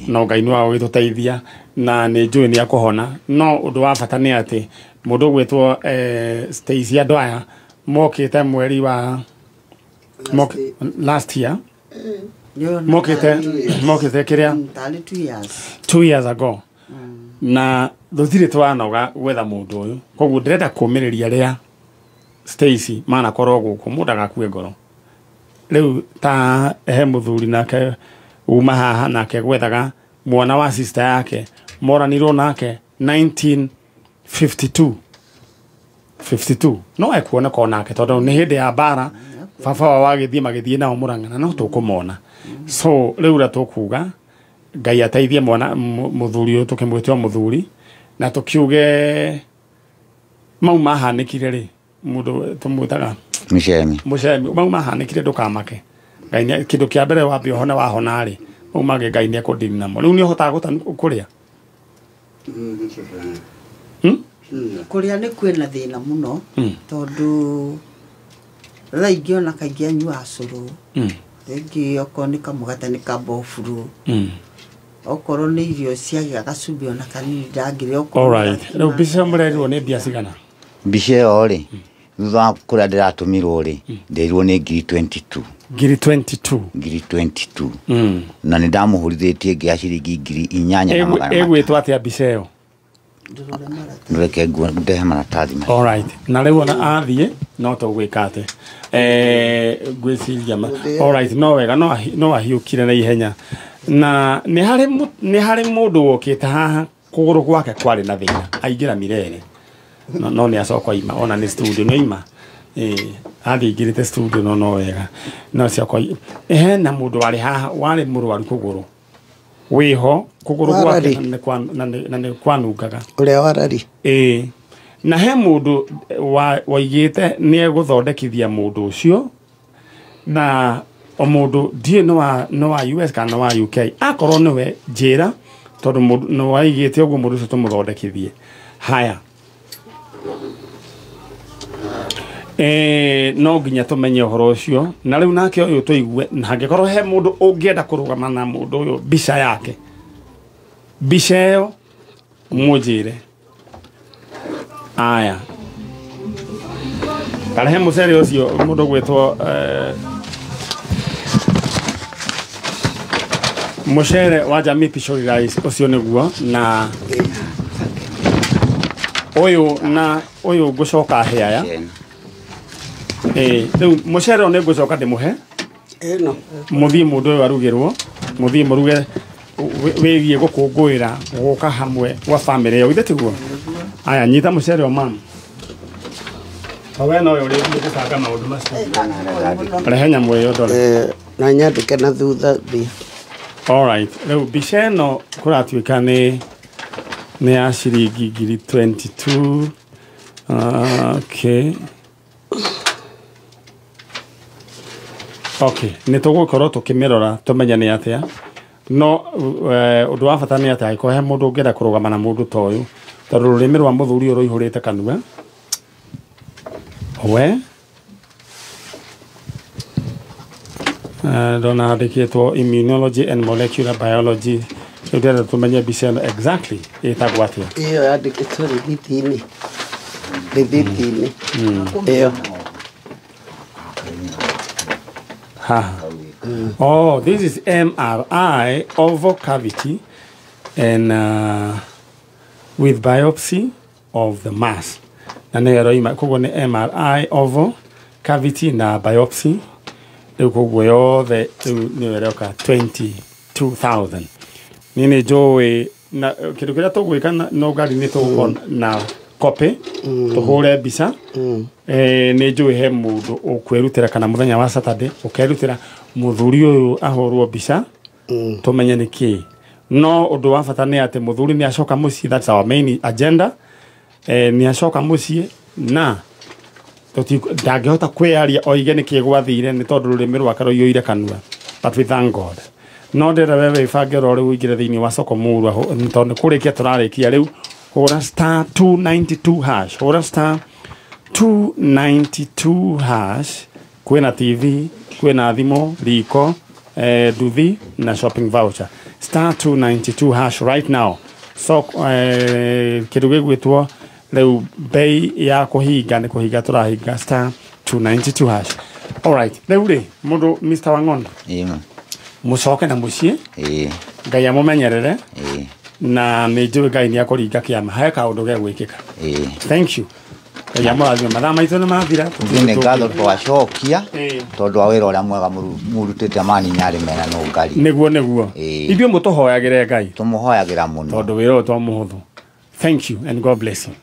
no Ngai nĩwe ũgĩtũteithia na nĩ njũĩ nĩ akũhona. No ũndũ wa bata nĩ atĩ mũndũ ũgwĩtwo Stacy, andũ aya mokĩte mweri wa last year, mokĩte kĩrĩa Tarĩ 2 years. 2 years ago, na tũtirĩ twanoga gwetha mũndũ ũyũ. Koguo ndĩrenda kũmĩrĩria rĩa Stacy manakorwo gũkũ, mũndũ agakue ngoro. Rĩu ta he mũthuri nake uma haha, nake gwethaga mwana wa sister yake moranirwo nake 1952 52, no ekuoneka onake tondũ nĩ hĩndĩ ya mbara baba wao agĩthiĩ, magĩthiĩ nao Mũrang'a, no tũkũmona. So rĩu ũrĩa tũkuga, Ngai ateithie mwana mũthuri ũyũ, tũkĩmwĩte o mũthuri, na tũkiuge mau mahanĩkire rĩ, mũndũ tũmwĩtaga Mĩcemi. Mũcemi, mau mahanĩkire, ndũkamake. Ngai kĩndũ kĩa mbere wambe ũhone, wahona rĩ, mau mangĩ Ngai nĩ ekũndini namo. Rĩu nĩ ũhotaga kũrĩa? Kũrĩa nĩ kwĩna thĩna mũno, tondũ thaa ingĩ ona kaingĩ anyuaga cũrũ, rĩngĩ okorwo nĩ kamũgate nĩ kamboburu, okorwo nĩ irio ciagĩa gacumbĩ ona kanini ndangĩrĩa, okorwo nĩ Alright, rĩu mbica mũrerirwo nĩ mbia cigana? Mbica ĩyo rĩ, thutha wa kũrĩa ndĩratũmirwo rĩ, nderirwo nĩ ngiri 22. Ngiri 22? Ngiri 22. Na nĩ ndamũhũrithĩtie ĩngĩ ya ciringi 8,000 na magana. Ĩgwĩtwo atĩa mbica ĩyo? Reke ndehe maratathi macio. Alright, na rĩu ona athiĩ no tũgwĩka atĩ ngwĩciria alright, no wega, no ahiũkire na ihenya. Na nĩ harĩ mũndũ wokĩte haha kũgũrũ gwake kwarĩ na thĩna, aingĩra Mirere, no nĩ acoka oima, ona nĩ studio nĩ oima. Athiĩ aingĩrĩte studio, no wega no coka. Hena mũndũ warĩ haha warĩ mũrwaru kũgũrũ, wĩho kũgũrũ gwake Warari. na nĩ kwanungaga. Ũrĩa warari. Ĩĩ, na he mũndũ waigĩte nĩ egũthondekithia mũndũ ũcio, na o mũndũ ndiũĩ nĩ wa US kana nĩ wa UK. Akorwo nĩwe, njĩra, tondũ mũndũ nĩ waigĩte ũguo mũndũ ũcio tũmũthondekithie. Haya, no nginya tũmenye ũhoro ũcio. Na rĩu nake ũyũ tũigue, na hangĩkorwo he mũndũ ũngĩenda kũrũgama na mũndũ ũyũ, mbica yake, mbica ĩyo mũnjĩre. Aya, karehe mũcere ũcio, mũndũ gwĩtwo mũcere wa Jamii Pishori Rice ũcio nĩguo. Na ũyũ, na ũyũ ngũcoka heaya. Ĩĩ, rĩu mũcere ũyũ nĩ ngũcoka ndĩmũhe ĩno. Mũthiĩ mũndũ ũyũ arugĩrwo, mũthiĩ mũruge wĩgiĩ gũkũngũĩra gũka hamwe gwa bamĩrĩ ĩyo, githĩ tiguo? Aya, nyita mũcere o mamu. O we nowe ũrĩthiĩ gũbanga maũndũ macio. Rehe nyamũ ĩyo ndore. Na nyandĩke na thutha mbia. Alright, rĩu mbica ĩno kũratuĩka nĩ ya ciringi ngiri 22. Okay, nĩ tũgũkorwo tũkĩmĩrora tũmenye nĩ atĩa. No ũndũ wa bata nĩ atĩ angĩkorwo he mũndũ ũngĩenda kũrũgama na mũndũ ta ũyũ, tondũ rũrĩmĩ rwa mũthuri ũyũ rũihũrĩte kanua we. Ndona handĩkĩtwo immunology and molecular biology. Rĩu ndĩrenda tũmenye mbica ĩno exactly ĩtagwo atĩa. Ĩyo yandĩkĩtwo rĩthiti-inĩ ĩyo. Haha. Oh, this is MRI oval cavity and with biopsy of the mass. Na nĩ ĩroima koguo nĩ MRI oval cavity na biopsy. Rĩu koguo yothe rĩu nĩyo ĩroka 22,000. Niĩ nĩ njũĩ na kĩndũ kĩrĩa tũgwĩka no ngari nĩ tũgũkorwo na copy, tũhũre mbica. Nĩ njũĩ he mũndũ ũkwĩrutĩra, kana mũthenya wa Saturday ũkerutĩra mũthuri ũyũ ahũrwo mbica, tũmenye nĩ kĩĩ. No ũndũ wa bata nĩ atĩ mũthuri nĩ acoka mũciĩ. That's our main agenda. Nĩ acoka mũciĩ na ndangĩhota kwĩyaria oige nĩ kĩĩ gwathire, nĩ tondũ rũrĩmĩ rwake rũiyũire kanua, but we thank God. No ndĩrenda we wĩbange oro rĩu ũingĩre thĩinĩ wa soko mũrua, tondũ nĩ kũrĩkia tũrarĩkia rĩu. Hũra *292#, hũra star 292 hash. Kwĩna TV, kwĩna thimũ, riko, nduthi na shopping voucher. Star 292 hash right now. So kĩndũ gĩgwĩtwo rĩu bei ya kũhinga nĩ kũhinga tũrahinga star 292 hash. Alright, rĩu rĩ mũndũ Mr. Wang'ondo mũcoke na mũciĩ. Ngai amũmenyerere na nĩ njũĩ Ngai nĩ akũringa kĩama he kaũndũ gegwĩkĩka. Thank you. Ngai amũrathime. Mathaa maitũ nĩ mathira. Nĩ ngatho twacokia tondũ wa wĩra ũrĩa mwega mũrutĩte mani nyarĩ mena nũngari. Nĩguo nĩguo. Ithuĩ mũtũhoyagĩre Ngai. Tũmũhoyagĩra mũno. Tondũ wĩra ũyũ to mũhũthũ. Thank you and God bless you.